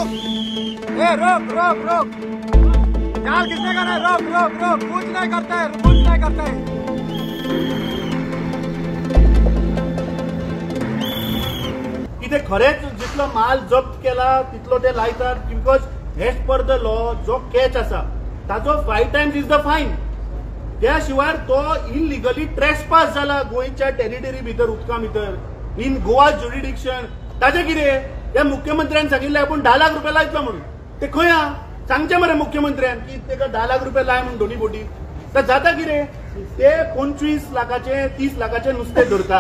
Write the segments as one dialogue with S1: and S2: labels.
S1: Rock, ए rock rock rock, जाल किसने का है? रोक रोक रोक, कुछ नहीं करता है, कुछ नहीं करता है।
S2: कितें खरेंच जितलो माल जप्त केला तितलो ते लायतात, because as per the law जो कॅच आसा ताजो 5 times is the fine. त्या शिवाय तो इलिगली ट्रेसपास जाला गोंयच्या टेरिटरी भितर, उदका भितर, इन गोवा ज्युरिडिक्शन. ताजें कितें त्या मुख्यमंत्र्यान सांगिल्लें आपूण 10 लाख रुपया लायतलो म्हणून, ते खंय आहा सांगचें मरे मुख्यमंत्र्यान की ताका 10 लाख रुपया लाय म्हणून दोनी बोटी. तर जाता कितें ते 25 लाखाचे 30 लाखाचे नुस्तें धरता,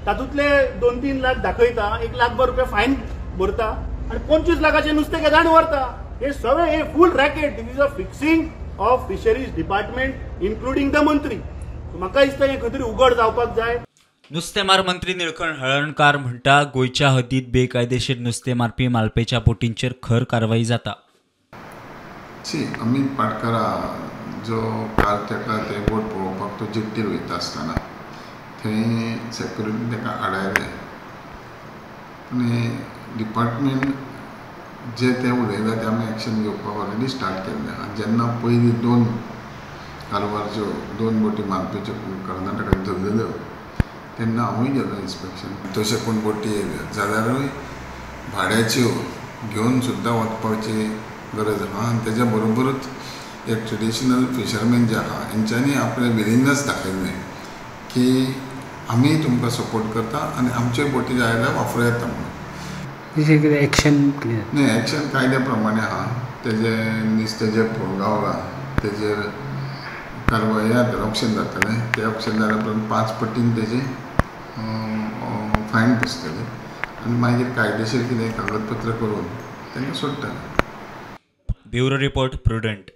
S2: तातूंतले 2-3 लाख दाखयता, 1 लाख भर रुपया फायन भरता आनी 25 लाखाचे नुस्तें घेता आनी व्हरता. हे सगळें हे full racket, this is a fixing of fisheries department including the मंत्री. म्हाका दिसता हें खंय तरी उगड जावपाक जाय.
S3: नुस्तेमार मंत्री निळकंठ हळर्णकार म्हणटा गोंयच्या हद्दीत बेकायदेशीर नुस्तें मारपी मालपेच्या बोटींचेर खर कारवाई जाता.
S4: सी अमीत पाटकरा जो कार ताका ते बोट पळोवपाक तो जेट्टीर वयता आसतना थंय सेक्युरिटी ताका आडायलें आनी डिपार्टमेंट जे ते उलयता ते आमी एक्शन घेवपाक ऑलरेडी स्टार्ट केल्लें. आनी जेन्ना पयलीं 2 कारवारच्यो 2 बोटी मालपेच्यो कर्नाटकाक धरलेल्यो तेन्ना हांवूय गेलो इन्स्पेक्शन. तशें कोण बोटी येयल्यो जाल्यारूय भाड्याच्यो घेवन सुद्दां वचपाची गरज आहा. आनी तेज्या बरोबरूच एक ट्रेडिशनल फिशरमॅन जे आहा हेंच्यांनी आपलें विलिंगनेस दाखयल्लें की आमी तुमकां सपोर्ट करता आनी आमच्यो बोटी जाय जाल्यार वापरूं येता म्हणून.
S5: एक्शन
S4: न्ही, एक्शन कायद्या प्रमाणे आहा. तेजे नुस्तें जें गावलां तेजेर कारवाय जातली, ऑप्शन जातलें. तें ऑप्शन जाल्या उपरांत 5 पटीन तेजें फायन बसतलें आनी मागीर कायदेशीर कितें कागदपत्र करून तांकां सोडटलें.
S3: Bureau report, Prudent.